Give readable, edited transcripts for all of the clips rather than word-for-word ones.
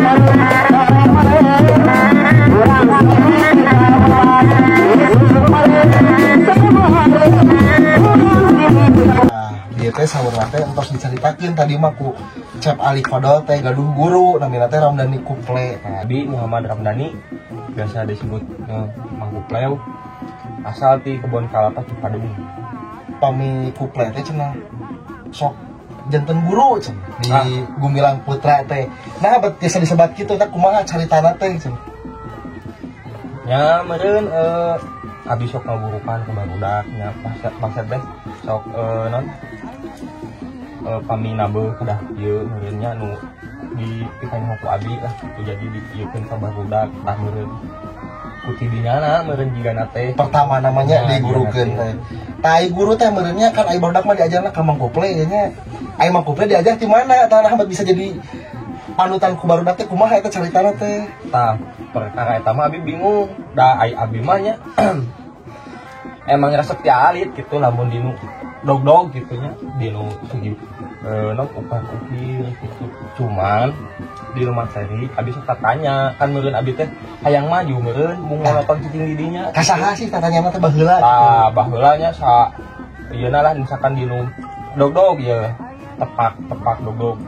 Nah, dia teh saurna teh entos dicaritakeun tadi mah ku Cep Ali Kodol teh gaduh guru namina teh Ramdhani Kuple. Nah, Abi Muhammad Ramdhani, biasa disebut Mang Kupleu, asal ti Kebon Kalapa, Cipadung. Pami Kuple teh cenah sok janten guru cenah di Gumilang Putra teh. Nah, bet biasa disebat kitu teh kumaha caritana teh cenah? Nya meureun abi sok ngagurukan ke barudak nya pas teh sok non pami nabeuh kedah ieu meureun nya nu di pikanyaho ku abi lah gitu, jadi diieukeun ka barudak tah meureun ku tidinyana meureun jigana teh. Pertama namanya Nah, digurukeun jigana teh. Tah, ai guru teh meureunnya kan ai barudak mah diajarna ka Mang Kuple ya nya. Ai Mang Kuple diajar di mana? Tah, nah bisa jadi panutan ku barudak teh kumaha eta caritana teh? Tah, perkara eta mah abi bingung da ai abi mah nya emang resep ti alit gitu lamun dinu dog-dog gitu nya, dinu segi non ukar ukir gitu, cuman di materi abi sok tanya kan meureun abi teh hayang maju meureun mung nonton cicing di dinya. Ka saha sih tatanyana teh baheula? Tah, baheula nya sa ieu lah, misalkan dinu dog-dog ya, tepak tepak dog-dog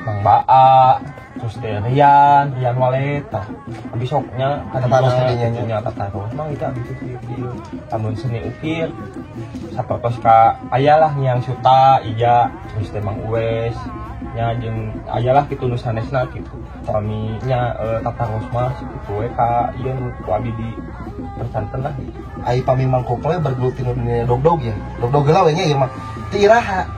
Mang Baa, terus teh Rian Rian Walet. Tah, abi soknya Tataros tadinya nya. Nya tataros mang itu abi teh kieu lamun seni ukir sapertos ka aya lah Niang Suta Ija, terus teh Mang Uwes nya, jeung aya lah kitu nu sanesna kitu. Kami nya tataros mah kitu we ka ieu nu ku abi di percanten lah gitu. Ai pami Mang Kuple bergelut di dunia dog-dog ya. Dog-dog heula we nya ieu mah. Ti iraha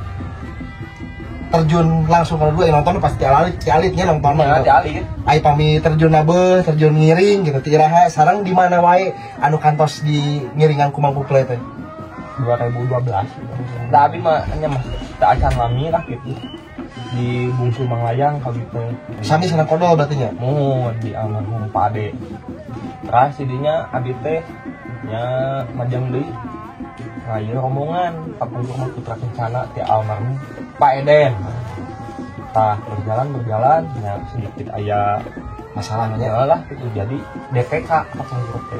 terjun langsung ke dua yang nonton pasti alit, ti alitnya nonton mah nya gitu. Ti alit. Ai pami terjun nabeuh, terjun ngiring gitu ti iraha sareng di mana wae anu kantos di ngiringan ku Mang Kuple teh? 2012. Nah, abi mah nya mah teu acan lami lah gitu di Bungsu Manglayang kali teh. Sami sareng Kodol berarti nya. Muhun di almarhum Pak Ade. Terus didinya abi teh nya majeng deui ngayu rombongan kapungkur mah Putra Kencana ti almarhum Pak Eden. Tah, berjalan berjalan nya sedikit aya masalahnya ya lah gitu, jadi DPK kapungkur teh.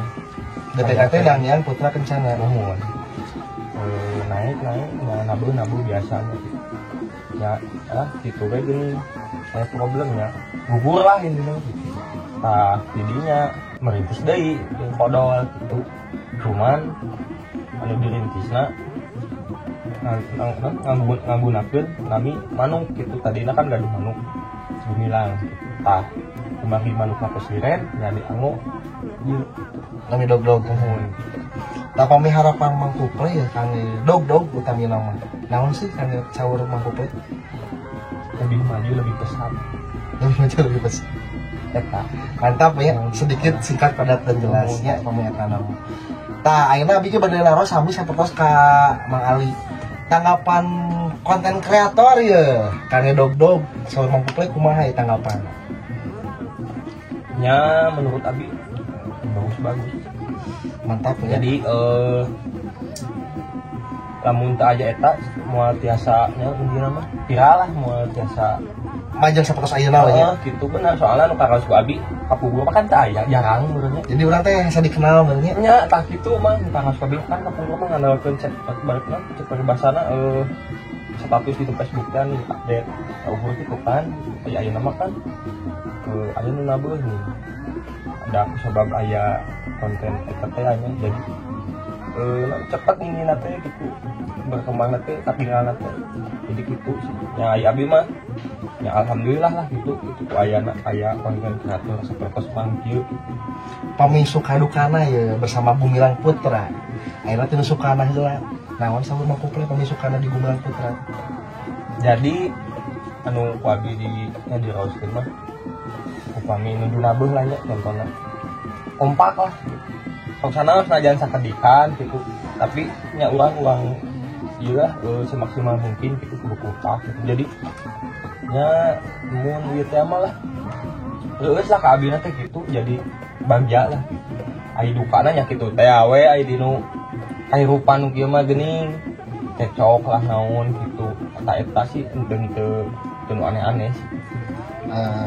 DPK teh Danghyang Putra Kencana. Muhun. Naik naik ya, nabu nabu biasanya gitu. Ya ah gitu we gini saya problemnya gugur lah intinya gitu. Nah, jadinya merintis deui jeung Kodol gitu, cuman anu dirintisna nganggunakeun nami manuk gitu. Tadina kan gaduh manuk Gumilang gitu. Tah, kumaha manuk kesiren nya dianggo ieu. Nami dog-dog. Muhun. Tah, pami harapan Mang Kuple ya kangge dog-dog utamina mah naon sih kangge saur Mang Kuple? Lebih maju, lebih pesat. Lebih maju, lebih pesat. Eta. Mantap ya, sedikit, singkat, padat, dan jelasnya pami eta nama. Tah, ayeuna abi ge bade naros sami sapertos ka Mang Ali, tanggapan konten kreator ya kangge dog-dog saur Mang Kuple kumaha ya tanggapan? Nya menurut abi bagus-bagus. Mantap ya. Jadi lamun teu aya eta moal tiasa nya intina mah viral lah, moal tiasa majeng sapertos ayeuna we nya. Heeh, gitu benar, soalnya nu karaos ku abi kapungkur mah kan teu aya, jarang meureun nya. Jadi urang teh hese dikenal meureun nya. Nya tah kitu mah nu karaos ku abi kan kapungkur mah ngandalkeun cek balikna cek paribasana status di Facebook kan update ukur gitu kan. Aya ayeuna mah kan aya nu nabeuh nih ada sebab aya konten eta teh nya, jadi cepat ini teh gitu berkembang teh katinggalan teh, jadi gitu sih ya. Aya abi mah ya alhamdulillah lah gitu gitu ku ayana aya konten kreator seperti Mang kieu gitu. Pami suka dukana ya bersama Gumilang Putra, ayeuna teh nu sukana heula naon saur Mang Kuple pami sukana di Gumilang Putra? Jadi anu ku abi di nya diraoskeun mah upami nuju nabeuh lah nya, contohna kompak lah sok sana senajan sakedikan gitu, tapi nya urang-urang ieu lah semaksimal mungkin gitu kudu kompak gitu. Jadi nya mun ieu teh mah lah leueus lah ka abina teh gitu, jadi bagja lah gitu. Ai dukana nya kitu teh we, ai dinu kahirupan nu kieu mah geuning cekcok lah naon gitu, eta eta sih henteu teu nu aneh-aneh sih.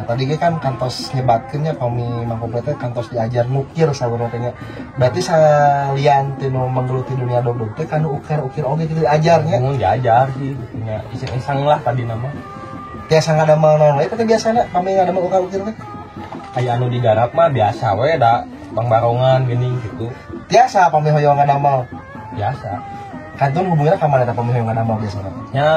Tadi ge kan kantos nyebatkeun nya pami Mang Kuple teh kantos diajar ngukir saurna teh nya. Berarti salian ti nu menggeluti dunia dogdog teh kanu ukir-ukir oge kitu diajarnya. Mun diajar sih gitu nya, iseng-iseng lah tadi nama. Tiasa ngadamel naon wae teh biasana pami ngadamel ukir-ukir teh? Aya anu digarap mah biasa we da pangbarongan geuning gitu. Tiasa pami hoyong ngadamel. Biasa. Kantun hubungannya ka mana teh pami hoyong ngadamel biasana? Nya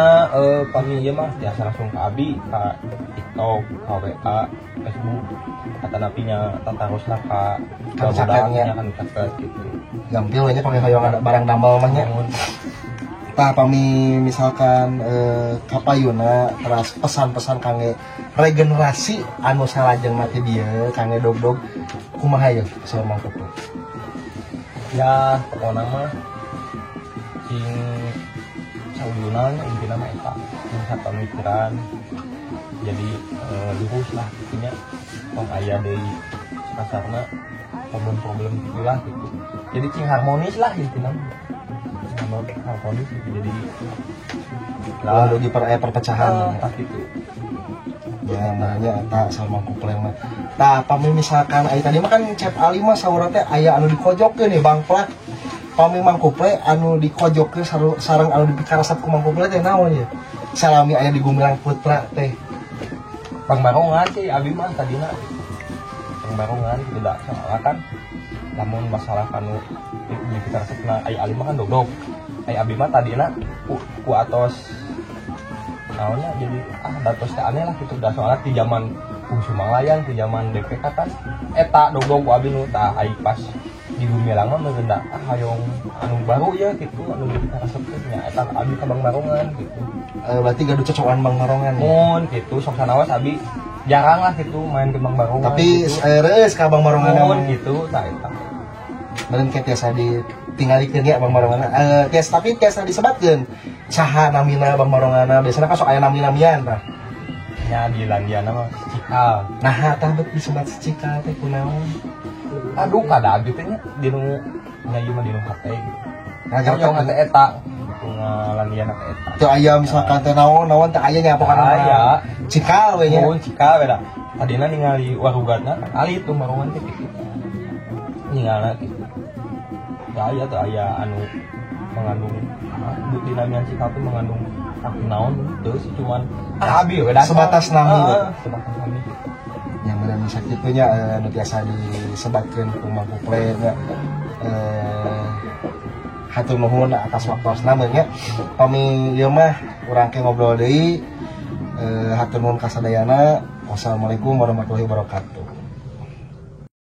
pami ieu mah biasa langsung ke abi ka TikTok, ka WA, Facebook, atanapi nya tatarosna ka Kan caketnya. Kan caket gitu. Gampil we nya pami hoyong ada barang damel mah nya. Tah pami misalkan kapayuna teras pesan-pesan kangge regenerasi anu salajengna ti dieu kangge dogdog kumaha yeuh saur Mang Kuple? Ya pokona mah sing sauyuna nya intina mah eta sing sapamikiran jadi lurus lah gitunya, tong aya deui kasarna problem-problem gitulah gitu, jadi cing harmonis lah intina mah. Harmonis gitu, jadi lah udah di perpecahan tak gitu ya namanya eta sama Mang Kuple mah. Tah pami misalkan aya tadi mah kan Cep Ali mah saurna teh aya anu dikojokeun nih Bang Plak. Pami Mang Kuple anu dikojokeun sareng anu dipikaresep ku Mang Kuple teh naon ya? Salami aya di Gumilang Putra teh. Bang Barongan sih abi mah tadina. Bang Barongan gitu da soalna kan lamun masalah kanu dipikaresepna aya Ali mah kan dogdog. Aya abi mah tadina ku atos naonnya jadi datos teh aneh lah gitu da soalna di zaman Bungsu Manglayang di zaman DPK kan eta dogdog ku abi nu tah ai pas di Gumilang mah meureun da hoyong anu baru ya gitu anu dipikaresepkeun nya eta abi ka Bang Barongan gitu. Berarti gaduh cocokan Bang Barongan ya? Mun gitu sok sanawas abi jarang lah gitu main ke Bang Barongan. Tapi gitu. Reus ka Bang Barongan mun gitu tah eta. Meureun ke tiasa ditinggalikeun ya Bang Barongan. Tiasa tapi tiasa disebatkeun saha namina Bang Barongana biasana kan sok aya nami-namian tah. Nya di landiana mah cikal. Nah tah bet disebat cikal teh kunaon? Aduh kada abdi teh nya dinu nya ieu mah dinu hate gitu. Nah, hoyong hate eta gitu ngalandiana teh eta. Teu aya misalkan teh naon-naon teh aya nya pokona mah. Aya. Cikal we nya. Mun cikal we da. Tadina ningali warugatna kan alit tuh barongan teh gitu. Ningalna gitu. Teu aya teu aya anu mengandung dinamian cikal tuh mengandung arti naon teu sih cuman abi we da. Sebatas nami we. Sebatas nami gitu. Yang bener bisa kitu nya nu tiasa disebatkeun ku Mang Kuple nya. Hatur nuhun atas waktosna meureun nya. Pami ieu mah urang ke ngobrol deui. Hatur nuhun kasadayana. Wassalamualaikum warahmatullahi wabarakatuh.